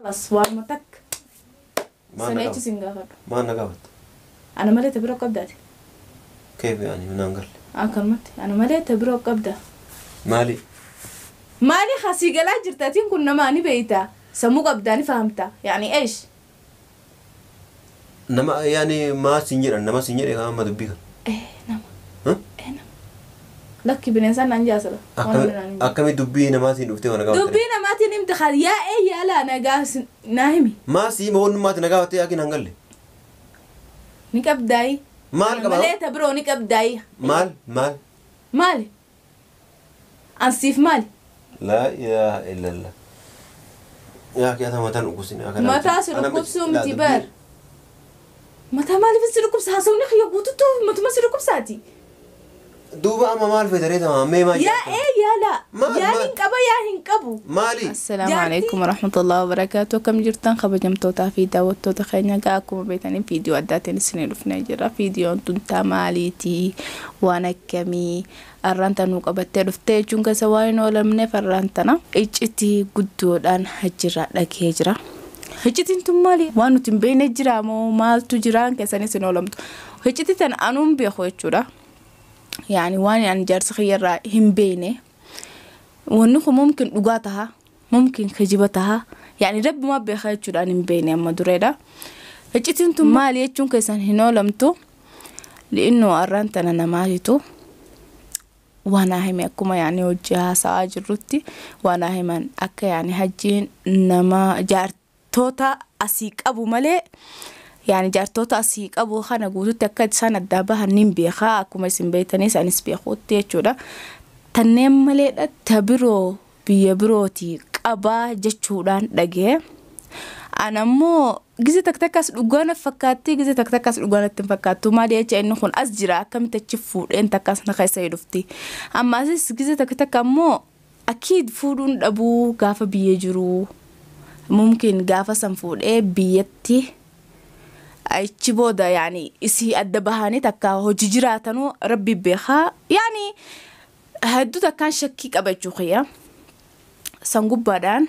Khalaas waanuma takka. Sana jechi sin gaafadhu. Maal na gaafatta? Ana malee ta biroo qabdaati. Keef yaani naan galle. Akkanumatti ana malee ta biroo qabda. Maali? Maali hasii galaa jirta atiin kun namaa ni beeyta. Sammuu qabdaa ni fahamta. Yaani eesh? Nama yaani maa siin jedhan nama siin jedhe amma dubbii kana. Nama. Nama. Lakki bineensaan naan jaasala. Akkami dubbii namaatiin dhuftee waan gaafatte? Dubbii namaatiin himte kan yaa ee yaalaa na gaaf naa himi. Maa sii ma wannummaati na gaafattee yaakiin hangalle? Ni qabdaayi. Maal qaba? Malee ta biroo ni qabdaayi. Maal maal? Maali? Ansiif maali? Laa ilaaha illallah. Yaa kee ata mataan dhukkubsin. Mataa si dhukkubsuu miti bar. Mataa maaliif si dhukkubsa? Haasawni kiyya guututu matuma si dhukkubsaati. Duuba amma maal feetaree tamaa mee maal? Yaa ee yaalaa. Yaa hin qaba yaa hin qabu. Maali? Assalaamu alaikum warahmatullahi wabarakaatu. Akkam jirtan kabajamtootaa fi daawwattoota keenya egaa akkuma beektanii viidiyoo addaatiin isinii dhufnee jira. Viidiyoon tun taa maaliiti? Waan akkamii? Arraan tanuu qabattee dhuftee jechuun keessa waan hin oolamneef arraan tana iccitii guddoodhaan hajjirraa dhagee jira. Iccitiin tun maali? Waan nuti hin beekne jira moo maaltu jiraan keessanis hin oolamtu. Iccitii tana anuun beeku jechuudha. Yani waan ani jaarsa kiyyarraa hin beekne. Wanni kun mumkin dhugaa taha, mumkin kijiba taha. Yani rabbuma beeka jechuudha ani hin beekne amma dureedha. Iccitiin tun maali jechuun keessan hin oolamtu. Li'innu arraan tana namaatitu waan hime akkuma yaani hojii haasa'aa jirrutti waan himan akka yaani hajjiin nama jaartota asii qabu malee yaani jaartota asii qabu kana guututti akka isaan addaa bahan ni beekaa akkuma isin beektanii isaanis beekuutti jechuudha. Tanneen maleedha ta biroo biyya birootii qabaa jechuudhaan dhagee. Ana ammoo gize takka takkas dhugaa na fakkaatti gize takka takkas dhugaa natti hin fakkaattu maali jecha inni kun as jira akkamitti achi fuudheen takkas na keessa dhufti. Amma asis gize takka takka ammoo akiid fuudhuun dhabuu gaafa biyya jiru mumkin gaafa san fuudhee biyyatti achi booda yaani isii adda bahanii takka hojii jiraatanuu rabbi beekaa yaani hedduu takkaan shakkii qaba jechuu kiyya. San gubbaadhaan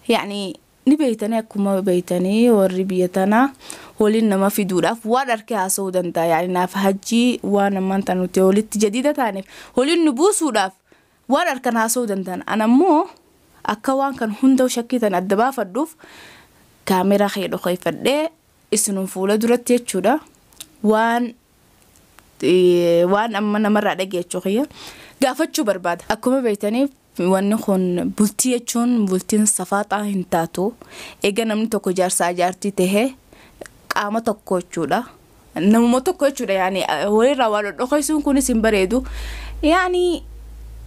yaani ni beeytanii akkuma beeytanii warri biyya tanaa waliin nama fiduudhaaf waan harkee haasa'uu danda'a. Yaani naaf hajjii waan ammaan tan nuti walitti jadiida taaneef waliin nu buusuudhaaf waan harkaan haasa'uu danda'an. Ana ammoo akka waan kan hunda shakkii tan adda baafadhuuf kaameraa kiyya dhokeeffadhee isinum fuula duratti jechuudha. Waan amma namarraa dhagee jechuu kiyya gaafachuu barbaada. Akkuma beeytanii wanni kun bultii jechuun bultiin safaaxaa hin taatu. Egaa namni tokko jaarsaa jaartii tahee qaama tokko jechuudha. Namuma tokko jechuudha yaani walirraa waa dhodhokeessuun kunis hin bareedu. Yaani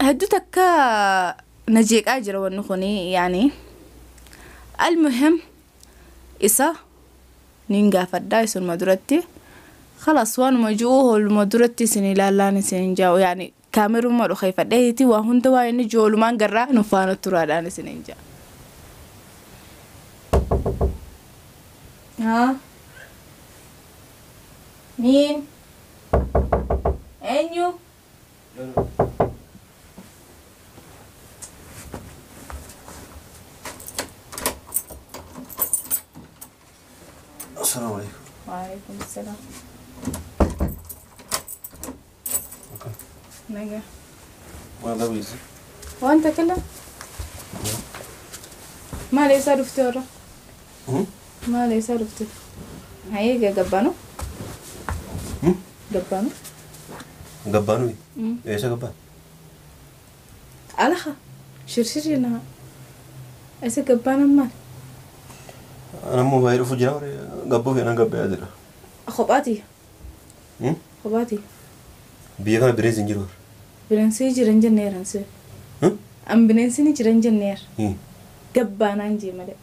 hedduu takka na jeeqaa jira wanni kun yaani almuhim isa nin gaafadhaa isinuma duratti. Khalaas waanuma ji'uu hooluma duratti isin ilaallaan isin jaa'u yaani kaameruma dhokeeffadheeti waa hunda waa inni joolumaan garraa nu faana turaadhaan isin hin ja'a. Haa? Miin? Eenyu? Assalaamu alaikum. Waalaikum salaam. Naga. Maal dhabeessi? Waan takka maal eessaa dhufte warra? Maal eessaa dhufte? Hayee gabbaanu? Gabbaanu? Gabbaanu? Eessa gabbaan? Alaha shirshirri naa. Eessa gabbaan maal? Ana ammoo baay'ee dhufu jira gabbuu fi anan gabbee jira. Kophaati? Kophaati? Biyya kana bineensi hin jiru. Bineensi jiran jenneera ansi. An bineensi ni jiran jenneera. Gabbaanaan jee malee.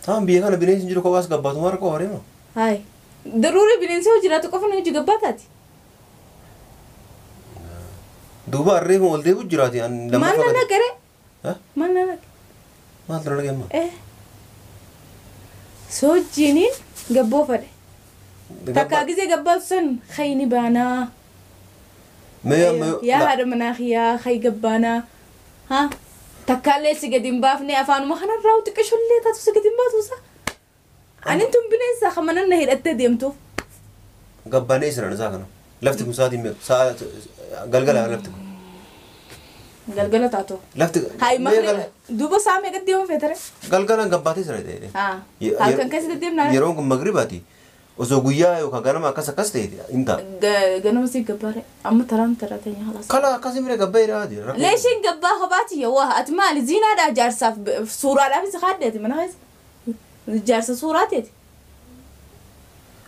Taan biyya kana bineensi hin jiru kophaas gabbaatu maal qofa reema? Hayi. Daruuri bineensi hoo jiraatu qofa ni hojii gabbaataati. Duuba harree kun ol deebi'u jiraati. Maal na naqare? Maal na naqe? Maaltu na naqe amma? Soojjiiniin gabboo fadhe. Takkaa gisee gabbaatu san hayni baanaa. Yaa haadha manaa kiyyaa hay gabbaanaa. Haa? Takkaallee si gadi hin baafne afaanuma kanarraa xiqqishollee taatu si gadi hin baatu isa. Ani tun bineensa kan mana na hidhattee deemtuuf. Gabbaanee isiran isaa kana. Lafti kun sa'aatiin meeqa? Sa'a galgala lafti kun. Galgala taatu. Lafti Hayi makri duuba isaa meeqa deemu feetare? Galgalaan gabbaatee sira ta'e. Halkan keessa deddeemnaa. Yeroon kun magribaati. Osoo guyyaa yookaan ganama akkas akkas ta'e hin ta'a. Ganama si gabbaare amma taraan taraa ta'e halas. Kala akkasii mire gabbaa jedhaa jira. Leeshiin gabbaa kophaati yoo ati maali ziinaadhaa jaarsaaf suuraadhaaf si kaaddeeti mana keessa. Jaarsa suuraateeti.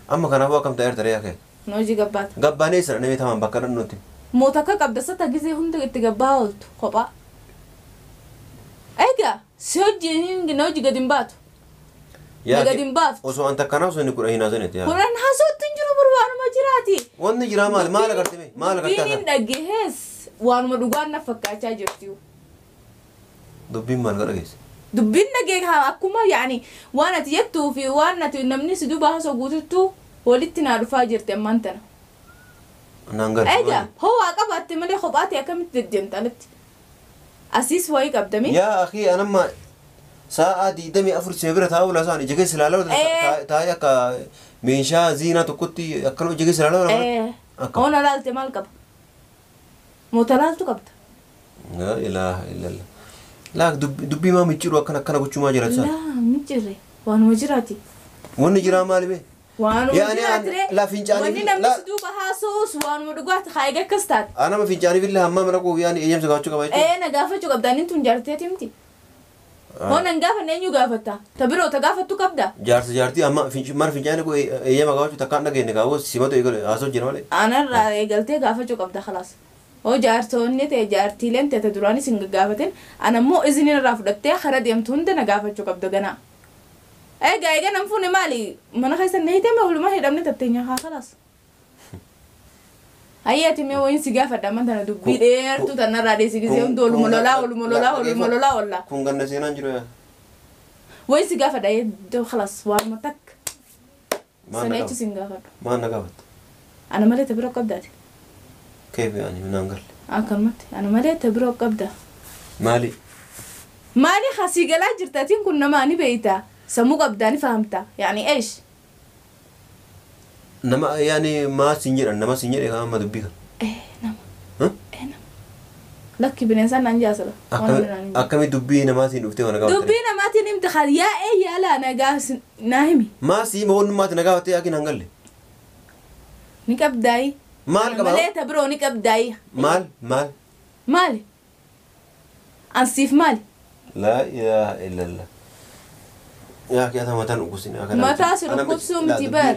Amma kanaafuu akkam ta'eera taree yaa kee. Noojii gabbaata. Gabbaanee sira namni tamaan bakka dhannuutti. Moota akka qabda sata gisee hunda itti gabbaa ooltu kophaa. Egaa si hojii hojii gadi hin baatu. Gadi hin baaftu. Osoo an takkanaa osoo inni kudha hin haasofnetti yaa. Kudhan haasootti hin jiru bor waanuma jiraati. Wanni jiraa maali maal agartee mee maal agartee Dubbiin dhagahees waanuma dhugaan na fakkaachaa jirti. Dubbiin maal godha geesse? Dubbiin dhagee akkuma yaani waan ati jettuu fi waan ati namni si duuba haasoo guututtu walitti naa dhufaa jirti ammaan tana. Naan gara. Egaa hoo qabaatte malee kophaatti akkamitti deddeemta alatti? Asiis wayii qabdami. Yaa akhi anamma sa'a 24 si bira taa'uu lasaan ija keessa ilaalaa taa'ee akka meeshaa ziinaa tokkotti akkana ija keessa ilaalaa. Oona laalte maal qaba? Moota laaltu qabda. Laa ilaaha illallah. Laa dubbii maa micciiru akkana akkana gochuumaa jira isaa. Laa micciirre waanuma jiraati. Wanni jiraa maali bee? Waanuma jiraatire. Wanni namni si duuba haasa'us waanuma dhugaati haayiga akkas taate. Anama fincaanii billee hamma mana koo yaani eeyyamsa gaafachuu qaba jechuudha. Na gaafachuu qabda inni tun jaarteeti miti. Hoo nan gaafanne eenyu gaafatta? Ta biroo ta gaafattu qabda? Jaarsa jaartii amma mana fincaanii koo eeyyama gaafachuu takkaan dhageenye kaawwa simatu eegale haasa'u jira malee. Anarraa eegaltee gaafachuu qabda khalaas. Hoo jaartonni ta'e jaartiileen ta'e duraanis hin gaafatin anammoo iziniin irraa fudhattee kara deemtu hunda na gaafachuu qabda ganaa. Egaa egaa nam fuune maali mana keessa na hidhame walumaa hidhamne tatteenya haa khalaas. Ayyaati mee wayin si gaafadha amma tana dubbii dheertuu tanarraa dheessi gisee hundi waluma lolaa waluma lolaa waluma lolaa wallaa. Kun ganna seenaan jiru yaa. Wayin si gaafadha iddoo khalaas waanuma takka. Sana jechuun si hin gaafadhu. Maal na gaafatta? Ana malee ta biroo qabdaati. Keef yaani naan galle. Akkanumatti ana malee ta biroo qabda. Maali? Maali hasii galaa jirtaatiin kun nama ni beeyta. Sammuu qabdaa ni fahamta. Yaani eesh? Nama yaani maa siin jedhan nama siin jedhe kan amma dubbii kan. Nama. Nama. Lakki bineensaan naan jaasala. Akkami dubbii namaa siin dhuftee kana gaafatte? Dubbii namaatiin himte kan yaa'ee yaalaa na gaafsi naa himi. Maa sii ma na gaafattee yaakiin hangalle? Ni qabdaayi. Maal qaba? Malee ta biroo ni qabdaayi. Maal maal? Maali? Ansiif maali? Laa ilaaha illallah. Yaa kee mataan dhukkubsin. Mataa si dhukkubsuu miti bar.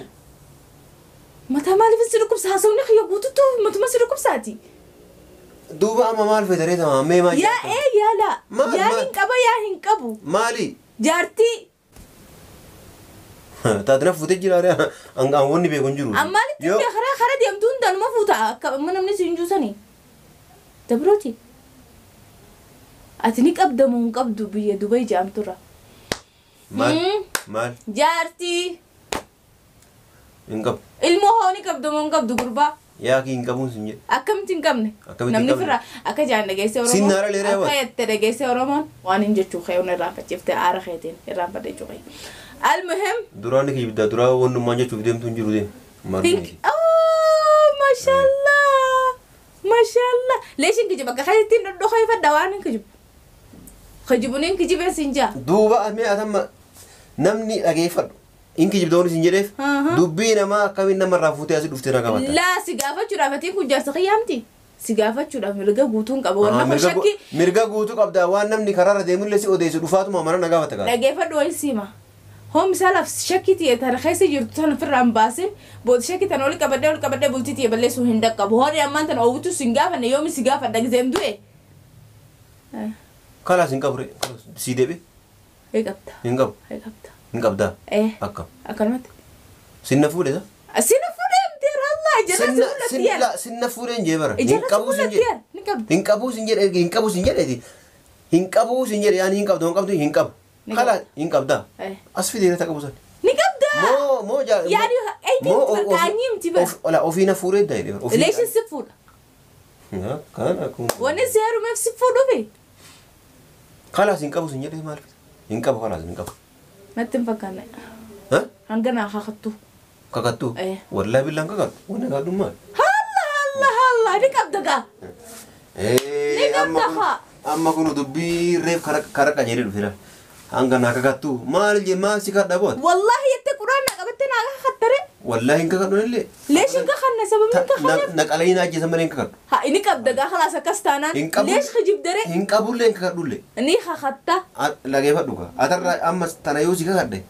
Mataa maaliif si dhukkubsa haasawni kiyya guututu matuma si dhukkubsaati. Duuba amma maal feetaree tamaa mee maal? Yaa ee yaalaa. Yaa hin qaba yaa hin qabu. Maali? Jaartii. Taatana fuutee jira angaan wanni beeku hin jiru. Ammaalitti karaa karaa deemtu hundaanuma fuuta akka namni si hin juusanii. Dabrooti. Ati ni qabda moo hin qabdu biyya Dubai jedhamturra. Maal? Maal? Jaartii. Hin qabu. Ilmoo hoo ni qabdu moo hin qabdu gurbaa? Yaa kii hin qabuun sin jedhe. Akkamitti hin qabne? Namni firra akka jaan dhageessee Oromoon. Sin naara leeree waan. Akka jette dhageessee Oromoon waan hin jechuu kee irraanfachiiftee aara keetiin irraanfadhe jechuu kee. Almuhim. Duraan ni kijibdaa duraa wannummaan jechuuf deemtu hin jiru deemu. Oh mashallah mashallah leeshin kijiba akka keetiin dhodhoo waan hin kijibu. Kijibuun hin kijibeen sin jaa. Duuba mee atamma namni dhageeffadhu. In kijibdoon isin jedheef dubbii namaa akkamiin namarraa fuutee asii dhuftee na gaafatta. Laa si gaafachuudhaaf atiin kun jaarsa qiyyaamti. Si gaafachuudhaaf mirga guutuun qaba. Wanna kun shakki. Mirga guutuu qabda waan namni karaarra deemullee si odeessu dhufaatuma mana na gaafata gaara. Dhageeffadhu wayi siima. Hoo misaalaaf shakki tiye tana keessa jirtu tana ofirraa hin baasin booda shakki tana oli qabadhee bultii tiye balleessuu hin dhaqqabu. Horii ammaan tana oowwitu si hin gaafanne yoomi si gaafadha giseen du'e. Kalaas hin qabu si deebi. Hin qabda. Hin qabu. Hin qabda. Hin qabdaa? Akkam? Akkanumatti. Sinna fuudhe sa? Sinna fuudhee miti Allah ijarra si fuudhatti yaa. Sinna fuudhee hin jee bara. Hin qabuu sin jedhe. Hin qabuu sin jedhe hin qabuu sin jedhe hin qabuu sin jedhe yaani hin qabdu hin qabdu hin qabu. Kala hin qabdaa. As fideera ta qabu san. Ni qabdaa. Moo moo jaa. Yaani eeyyii kaanyii miti bara. Ola ofiina fuudhee daa'e. Leeshin si fuudha. Kan akkuma. Wanni seerumeef si fuudhuufi. Kalaas hin qabu sin jedhee maal fida? Hin qabu kalaas hin qabu. Natti hin fakkaanne. Hanga naa kakattu. Kakattu? Wallaahi billaan kakattu. Wanni kakadhu maal? Halla halla halla ni qabda gaa. Ni qabda haa. Amma kun dubbii reef kara qajeelee dhufeera. Hanga naa kakattu maal jee maal si kadha boota? Wallaahi jettee quraan naa qabattee naa kakattare. Wallaahi hin kakadhu illee. Leesh hin kakanne sababni hin kakanneef. Naqalee na ajjeesan malee hin kakadhu. Ha inni qabda gaa khalaas akkas taanaan. Leesh kijibdare. Hin qabullee hin kakadhullee. Ni kakatta. Dhageeffadhu gaa. Atarra amma tana yoo si kakadhe.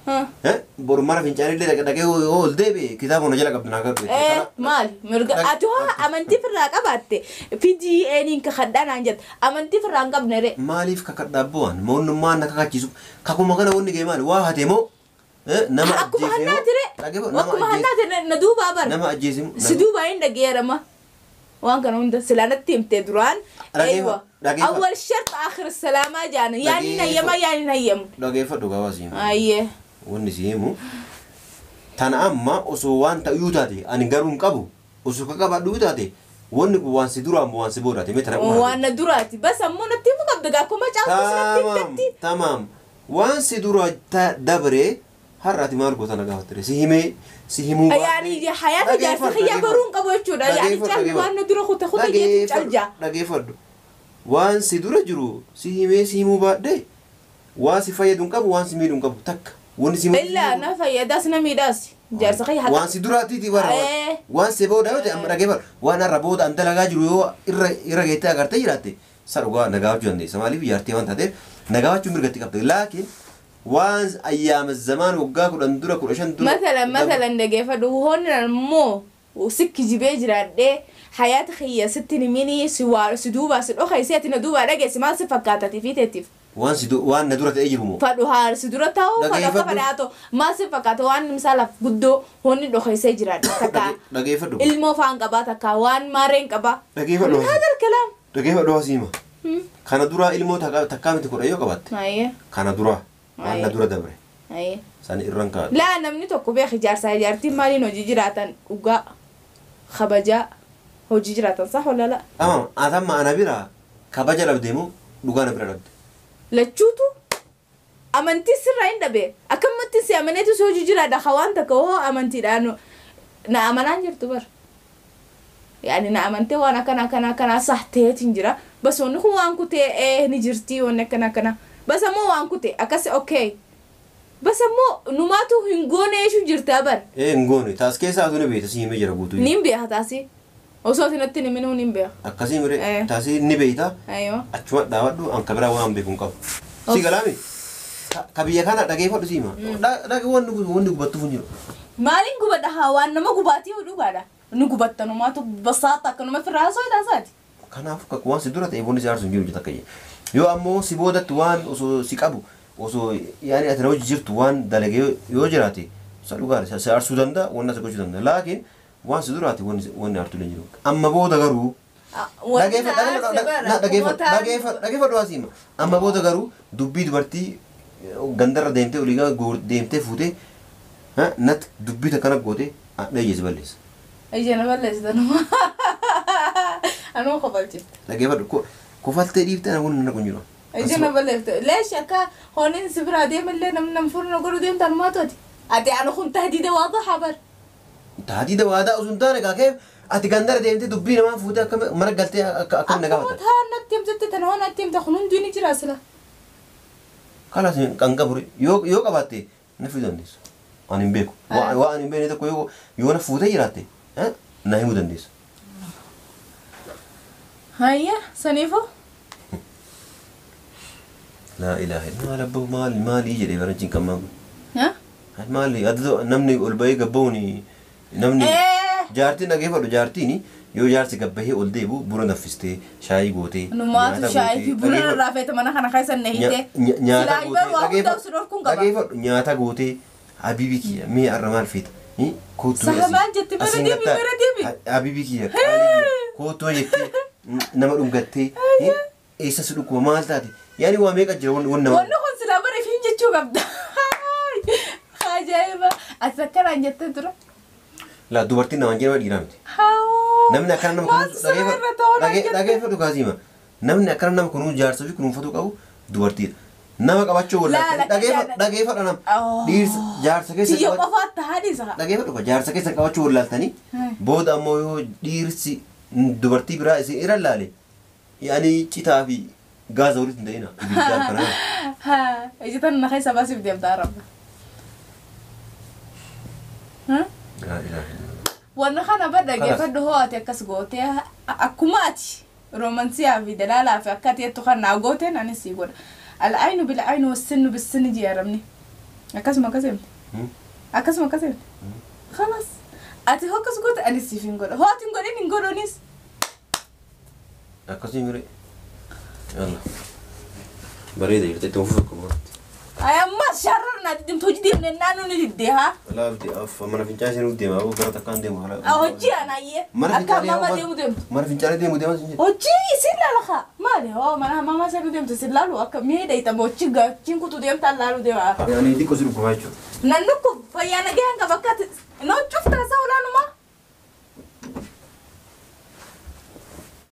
Boru mana fincaanillee dhaqee yoo ol deebi'e kitaaba na jala qabdu naa kakadhu. Maali mirga ati hoo amantii firraa qabaatte fidii eeniin kakadhaa naan jette amantii firraa hin qabne ree. Maaliif kakadhaa bu'an moonnummaan na kakachiisu kakuma kana wanni ga'e maali waa hate moo nama akkuma hannaati ree akkuma hannaati na duubaa bara nama ajjeesimu si duubaa hin dhageerama waan kana hunda silaa natti himte duraan eeywa awwal shart aakhir salaamaa jaana yaani nayyama yaani nayyamu dhageeffadhu gabaas himu ayyee wanni si himu tana amma osoo waan ta'uu taate ani garuu hin qabu osoo kakabadhu taate wanni kun waan si duraan waan si boodaati mee tana waan na duraati bas ammoo natti himu qabda gaa akkuma caaltu natti himtetti tamaam waan si dura dabree har'aati maal goota na gaafatte si himee si himuu yaani hayaata jaarsa kiyya baruun qabu jechuudha yaani cal waan na dura kuta kuta jeetu calja dhageeffadhu waan si dura jiru si himee si himuu baadhee waan si fayyadu hin qabu waan si miidhu hin qabu takka wanni si illaa na fayyadaas na miidhaas jaarsa kiyya waan si duraatiiti warra waan si booda yoo ta'e amma dhageeffadhu waan har'a booda an dalagaa jiru yoo irra irra geettee agartee jiraatte sa dhugaa na gaafachuu dandeessa maaliif jaartee waan taateef na gaafachuu mirgatti qabda laakiin waan ayyaama zamaan waggaa 10 dura 15 dura مثلا مثلا dhageeffadhu hoonni immoo si kijibee jiraadhee hayaata kiyya sitti himini si waa si duubaa si dhokaysee ati na duubaa dhageessi maal si fakkaatati fi teetiif waan si waan na dura ta'ee jiru moo fadhu haar si dura ta'u fadhu akka fadhaato maal si fakkaata waan misaalaaf guddoo hoonni dhokaysee jiraadhe takka dhageeffadhu ilmoo faan qabaa takka waan maareen qabaa dhageeffadhu هذا الكلام dhageeffadhu hasiima kana dura ilmoo takkaa miti 10 yoo qabaatte kana dura waan na dura dabre san irraan kaa'adhu laa namni tokko beeki jaarsaa jaartiin maaliin hojii jiraatan dhugaa kabajaa hojii jiraatan sax wala la tamam atamma ana bira kabaja dhabde moo dhugaa na bira dhabde lachuutu amantii sirraa hin dhabe akkamatti si amaneetu si hojii jiraadha waan takka hoo amantiidhaan na amanaan jirtu bar yaani na amantee waan akkana akkana akkana sax ta'eetiin jira bas wanni kun waan kutee ni jirti wanni akkana akkana bas ammoo waan kute akkas okay bas ammoo numaatu hin goone jechuun jirta bar hin goone taas keessaa atu ni beekta si himee jira guutuu nin beeka taasi osoo ati natti hin himinuu nin beeka akkasii mire taasii ni beekta achuma dhaabadhu an kabiraa waan beeku hin qabu si galaami ka biyya kana dhageeffadhu si hima dhage wanni gubattuuf hin jiru maaliin gubadha haa waan nama gubaatii dhugaadha ni gubatta numaatu basaata akkanuma firraa haasoo taasaati kanaaf waan si dura ta'e wanni si aarsu hin jiru takka yoo ammoo si boodatti waan osoo si qabu osoo yaani ati na hojii jirtu waan dalagee yoo jiraate sa dhugaadha si aarsuu danda'a wanni as gochuu danda'a laakiin waan si duraati wanni aartu illee jiru amma booda garuu dhageeffadhu asiima amma booda garuu dubbii dubartii gandarra deemtee olii deemtee fuutee natti dubbii takkana goote dheeyyees balleessa. Ija na balleessita numa anuma kofalchifte. Dhageeffadhu kofaltee dhiiftee ana wanni na kun jiru. Ija na balleessite leesh akka hooniin si biraa deemallee namni nama fuula godhu deemta anumaa tooti. Ati anu kun tahdiida waadaha bar. Tahdiida waadaa osoo hin taane kaakee ati gandara deemtee dubbii namaa fuutee akka mana galtee akkam na gaafata. Akkuma taa natti himtetti tana waan natti himte kun hunduu ni jira sila. Kalaas kan qabu yoo qabaatte na fiduu dandeessa. Ani hin beeku. Waa ani hin beekne tokko yoo na fuutee jiraatte na himuu dandeessa. Hayya saniifoo. Laa ilaaha illa maal abbaa maali maalii jedhee faranjiin kan maagu. Maali adda namni ol bahee gabbaa'uun namni jaartiin dhageeffadhu jaartiin yoo jaarsi gabbahee ol deebi'u buna naffistee shaayii gootee. Numaatu shaayii fi buna irraa feete mana kana keessa na hiite. Nyaata gootee dhageeffadhu nyaata gootee habiibii kiyya mee har'a maal feeta kootu Sahabaan jette bira deemi bira deemi. Habiibii kiyya qaalii kootu jettee nama dhungattee eessa si dhukkuba maal taate yaani waa meeqa jira wanni nama. Wanni kun silaa bara ifiin jechuu qabda. Ajaa'iba! Ati akkanaan jettee dura. Laa dubartiin namaan jedhama dhiiraa miti. Namni akkana nama kunuunsu dhageeffadhu kaasiima. Namni akkana nama kunuunsu jaarsa fi kunuunfatuu qabu dubartiidha. Nama qabachuu Laala, wallaaltanii dhageeffadha nama. Oh. Dhiirsa jaarsa keessa Tiyya qofaatti haadhiisa. Dhageeffadhu ka jaarsa keessa qabachuu wallaaltanii booda ammoo yoo dhiirsi dubartii biraa isin irra laale yaani citaa fi gaaza walitti hin ta'ina ibiddaan kana. Iji tan na keessa baasiif deemtaa rabba. Laa ilaaha illallah. Wanna kana bar dhageeffadhu hoo ati akkas gootee akkuma ati roomansiyaa fi dalaalaa fi akka ati jettu kan naa gooteen anis sii godha. Al'aynu bil'aynu wassinnu bissinni jiyaaramni. Akkasuma akkas himte. Akkasuma akkas himte. Khalas. Ati hoo akkas goote anis siif hin godha. Hoo ati hin godhin hin godhuunis. Akkasii mire. Yalla. Bareeda jirti itti fufu akkuma. Ay ammas sharrar naa diddimtu hojii deemne naannoo ni diddee haa. Laafti af mana fincaanii seenuuf deema aboo gara takkaan deemu hala. Hojii anaayyee. Mana Akka fincaanii mama deemu deemtu. Mana fincaanii deemu deema sin jedhe. Hojii isin laala haa. Maali hoo mana mama seenuu deemtu isin laalu akka miidha itama hojii gachiin kutuu deemtaan laalu deema. Yaani xiqqoo si dhukkubaa jechuudha. Nan dhukku fayyaa nagayaan qaba akka ati noo cufta